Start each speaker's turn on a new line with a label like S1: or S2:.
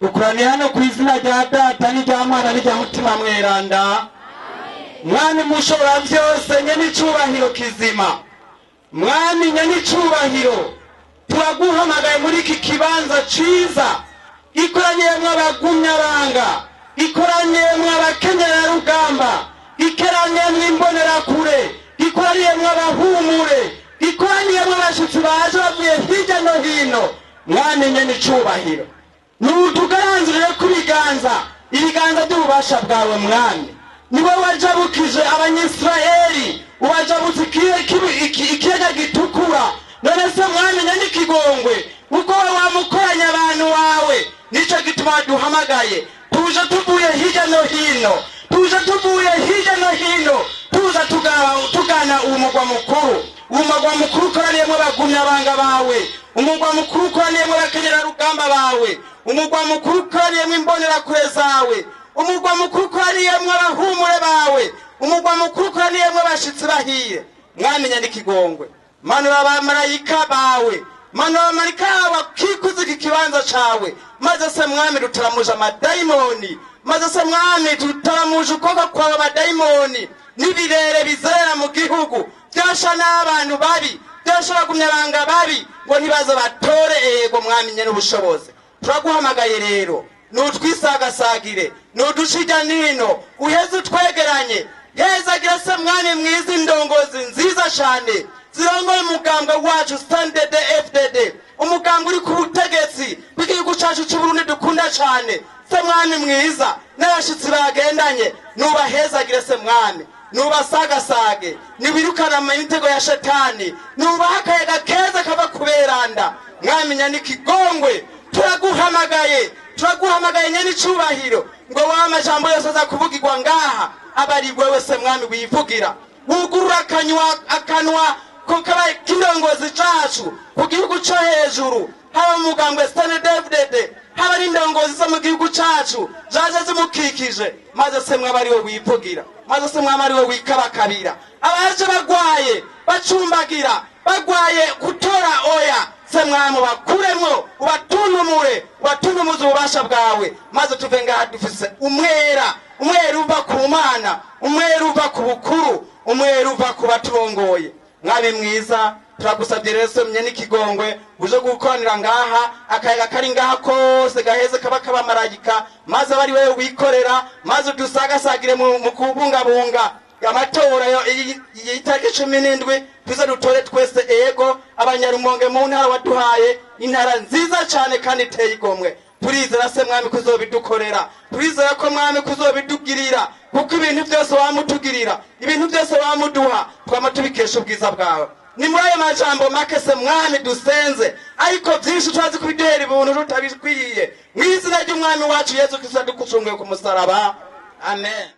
S1: Dukoraniye hano ku izina rya Data n'irya Mwana n'irya Mutima Mweranda. Mwami mushobora byose, nyenicubahiro kizima, Mwami nyenicubahiro, turaguhamagaye muri iki kibanza ciza ikoraniyemwo abagumyabanga, ikoraniyemwo abakenyerarugamba, ikoraniyemwo imbonerakure, ikoraniyemwo abahumure, ikoraniyemwo abashitsi baje bavuye hirya no hino. Mwami nyenicubahiro, nutugaranzurire ku biganza, ibiganza by'ububasha bwawe. Mwami, niwe wajabukije Abanyisiraheli, ubajabutse ikiyaga gitukura. None se Mwami nyenikigongwe, uko we wamukoranya abantu wawe, nico gituma duhamagaye. Tuje tuvuye hirya no hino, tuje tuvuye hirya no hino, tuza tugana umugwa mukuru, umugwa mukuru ukoraniyemwo abagumyabanga bawe, umugwa mukuru ukoraniyemwo abakenyerarugamba bawe, umugwa mukuru ukoraniyemwo imbonerakure zawe, umugwa mukuru ukoraniyemwo abahumure bawe, umugwa mukuru ukoraniyemwo abashitsi bahiye. Mwami nyenikigongwe, manura abamarayika bawe, manura abamarayika bawe bakikuza iki kibanza cawe. Maze se Mwami, dutaramuje amadayimoni. Maze se Mwami, dutaramuje ukuboko kwawe amadayimoni n'ibirere bizerera mu gihugu, byosha n'abantu babi, byosha abagumyabanga babi, ngo ntibaze batore ego. Mwami nyene ubushobozi, turaguhamagaye rero, nutwisagasagire, nuduce hirya nino, uheze utwegeranye. Hezagira se Mwami mwiza indongozi nziza cane zirongoye umugambwe wacu CNDD FDD, umugambwe uri ku butegetsi bw'igihugu cacu c'Uburundi dukunda cane. Se Mwami mwiza, n'abashitsi bagendanye nubahezagire. Se Mwami, nubasagasage, nibirukana imitego ya shetani, nubaha akayaga keza kava kuberanda. Mwami nyanikigongwe, turaguhamagaye, turaguhamagaye nyenicubahiro, ngo wa amajambo yose aza kuvugirwa ngaha aba ari wewe se Mwami wivugira. Wugurura akanwa k'indongozi cacu ku gihugu co hejuru, haba mu mugambwe CNDD-FDD, haba n'indongozi zo mu gihugu cacu zaje zimukikije. Maze se mwaba ari we wivugira, maze se mwaba ari we wikabakabira. Abaje bagwaye, bacumbagira, bagwaye gutora oya, se Mwami ubakuremwo, ubatunumure, ubatunumuze ububasha bwawe. Maze tuve ngaha dufise umwera, umwera uva ku Mana, umwera uva ku bukuru, umwera uva ku baturongoye. Mwami mwiza, turagusabye rero somye n'ikigongwe uje gukoranira ngaha, akayaga kari ngaha kose gaheze kaba kabamarayika, maze aba ari wewe wikorera. Maze udusagasagire mu kubungabunga amatora y'itariki 17, tuze dutore twese ego. Abanyarumonge mu ntara waduhaye, intara nziza cane kandi iteye igomwe, turizera se Mwami kuzobidukorera, turizera ko Mwami kuzobidugirira, kuko ibintu byose wamutugirira, ibintu byose wamuduha, twama tubikesha ubwiza bwawe. Ni muri ayo majambo make se Mwami dusenze, ariko byinshi turazi kubiduhera ibintu tutabikwiye, mu izina ry'Umwami wacu Yesu Kristo dukucunguye ku musaraba, amen.